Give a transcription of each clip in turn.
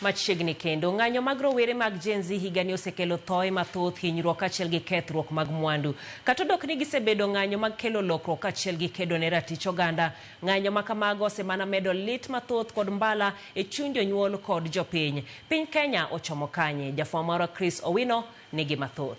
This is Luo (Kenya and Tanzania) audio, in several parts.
Machiegni kendo, ng'anyo mag rowere mag Gen Z higani osekelo thoe mathoth, hinyruok kaachiel gi kethruok mag mwandu. Kata odok ni gisebedo ng'anyo mag kelo lokruok kaachiel gi kedo ne ratich oganda, ng'anyo ma kamago osemana medo lit mathoth kod mbala e chuny jonyuol kod jopiny. Piny Kenya ochomo kanye? Jafwambo marwa Chris Owino nigi mathoth.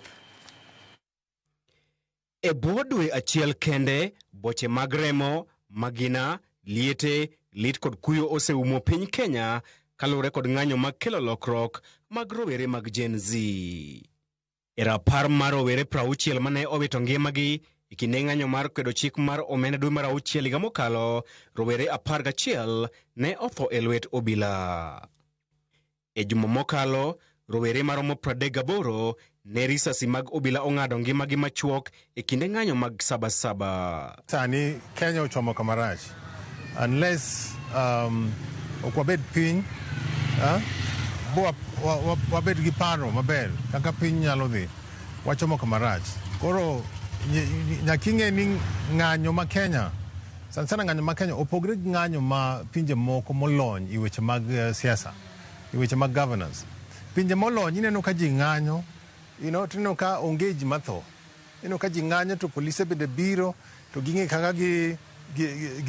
E bwo dwe achiel kende, boche mag remo, magina, liete, lit kod kuyo oseumo piny Kenya kaluwore kod ng'anyo mag kelo lokruok mag rowere mag Gen Z. E rapar mar rowere 60 mane owito ngimagi e kinde ng'anyo mar kwedo chik mar omenda dwe mar auchiel higa mokalo, rowere 11 ne otho e lwet obila. E juma mokalo, rowere maromo 38 ne risasi mag obila ong'ado ngimagi machuok e kinde ng'anyo mag Sabasaba. Sani Kenya ochomo kama rach. Unless ok wabed piny bo wabed gi paro maber kaka piny nyalo dhi, wachomo kama rach. Koro nyaka ing'e ni ng'anyo ma Kenya, sana sana ng'anyo ma Kenya opogre gi ng'anyo ma pinje moko molony e weche mag siasa, e weche mag governance. Pinje molony ineno ka ji ng'anyo, tineno ka onge ji matho. Ineno ka ji ng'anyo to polise bende biro to ging'e kaka gi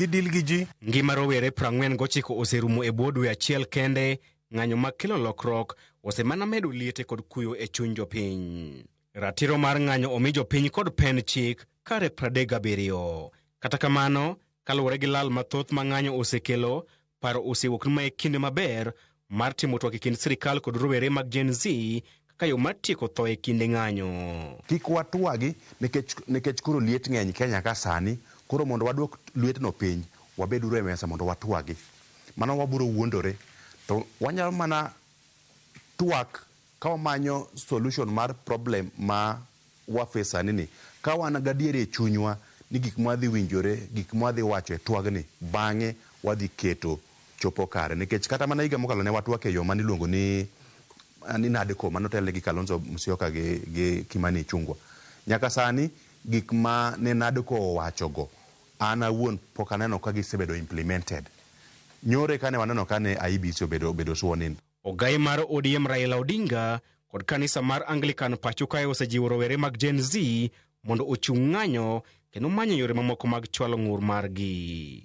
deal gi ji. Ngima rowere 49 oserumo e bwo dwe achiel kende. Ng'anyo mag kelo lokruok osemana medo liete kod kuyo e chuny jopiny. Ratiro mar ng'anyo omi jopiny kod pen chik kare 37. Kata kamano, kaluwore gi lal mathoth ma ng'anyo osekelo, paro osewuok ni mae kinde maber mar timo twak e kind sirikal kod rowere mag Gen Z kaka yo mar tieko tho e kinde ng'anyo. Kik watwagi nikech koro liet ng'eny Kenya ka sani, koro mondo waduok lietno piny, wabeduru e mesa mondo watwagi. Mano wabiro wuondore, to wanyalo mana twak ka wamanyo solution mar problem ma wa face sani ni. Ka wan gadieri e chunywa ni gik mwadhi winjore, gik mwadhi wacho e twagni, bang'e wadhi keto chopo kare. Nikech kata mana higa mokalo ne watwak e yo maniluongo ni NADCO manotelne gi Kalonzo Musyoka gi Kimani Ichung'wa. Nyaka sani gik ma ne NADCO owachogo, an awuon pok aneno ka gisebedo implemented. Nyore kane waneno kane IEBC obedo sworn in. Ogai mar ODM Raila Odinga kod kanisa mar Anglican pacho kae osejiwo rowere mag Gen Z mondo ochung' ng'anyo kendo manyo yore mamoko mag chwalo ng'ur margi.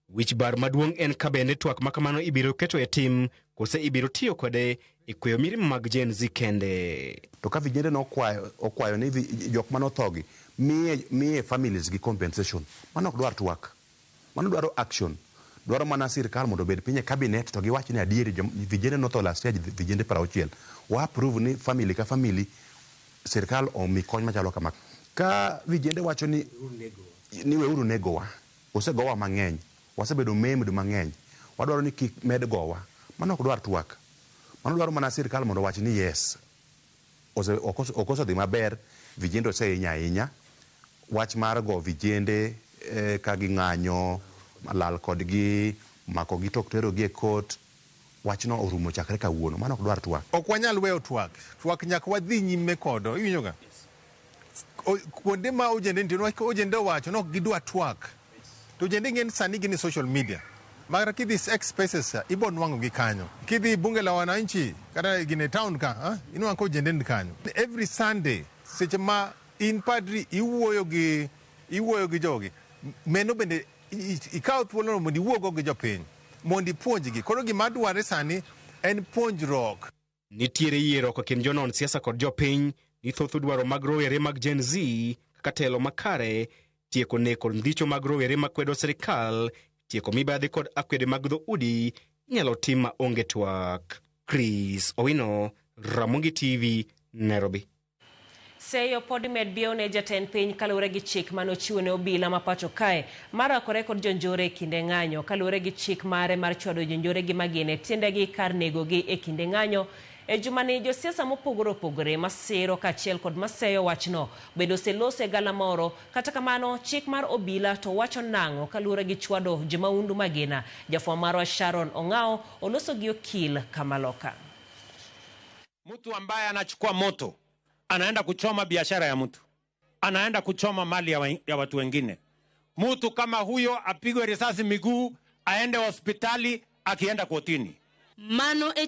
Wich bar maduong' en ka bende twak ma kamano ibiro keto e tim kose ibiro tiyo kode e kweyo mirima mag Gen Z kende. To ka vijende nokwayo okwayo ni jok manothogi miye families gi compensation, mano ok dwar twak. Mano dwaro action. Dwaro mana sirkal mondo obed piny e cabinet to giwach ni adieri vijende notho last year vijende 60. Wa approve ni family ka family sirkal omi kony machalo kama. Ka vijende wacho ni weuru negowa, osegowa mang'eny, wasebedo maimed mang'eny, wadwaro ni kik med gowa. Mano ok dwar twak. Mano dwaro mana sirkal mondo owach ni yes, ok osedhi maber, vijende osehiny ahinya. Wach mar go vijende ka ging'anyo, lal kodgi, makogi tok terogi e court, wachno orumo chakre kawuono. Mano ok dwar twak. Ok wanyal weyo twak. Twak nyaka wadhi nyime kodo. Iwinjo ga? Kuonde ma ojende nitie, niwach ojende owacho ni ok gidwa twak. To ojende ng'eny sani gin e social media. Makata kidhi X Spaces cha, ibo nwang'o gi kanyo. Kidhi bunge la wananchi, kata gin e town ka, inwang'o ka ojende ni kanyo. Every Sunday, seche ma in padri iwuoyo gi jogi, meno bende ikaw thuolono mondo iwuogo gi jopiny, mondo ipuonjgi. Koro gima dwarre sani en puonjruok. Nitiere yierruok e kind jonon siasa kod jopiny ni thoth dwaro mag rowere mag Gen Z kaka telo makare, tieko nek kod ndhicho mag rowere makwedo sirikal, tieko mibadhi kod akwede mag dhoudi inyalo tim ma onge twak. Chris Owino, Ramogi TV, Nairobi. Seyo pod imed biewo ne jatend piny kaluwore gi chik manochiwo ne obila ma pacho kae mar rakore kod jonjore e kinde ng'anyo. Kaluwore gi chik mare mar chwado jonjore gi magina e tiendegi kar negogi e kinde ng'anyo. E jumani josiasa mopogore opogore masiro kaachiel kod maseyo wachno bende oseloso e galamoro. Kata kamano chik mar obila to wacho nang'o kaluwore gi chwado jomaundu magina. Jafwambo marwa Sharon Ong'ao oloso gi okil Kamaloka. Mtu ambaye anachukua moto anaenda kuchoma biashara ya mtu, anaenda kuchoma mali ya watu wengine. Mtu kama huyo apigwe risasi miguu, aende hospitali, akienda kotini. Mano e.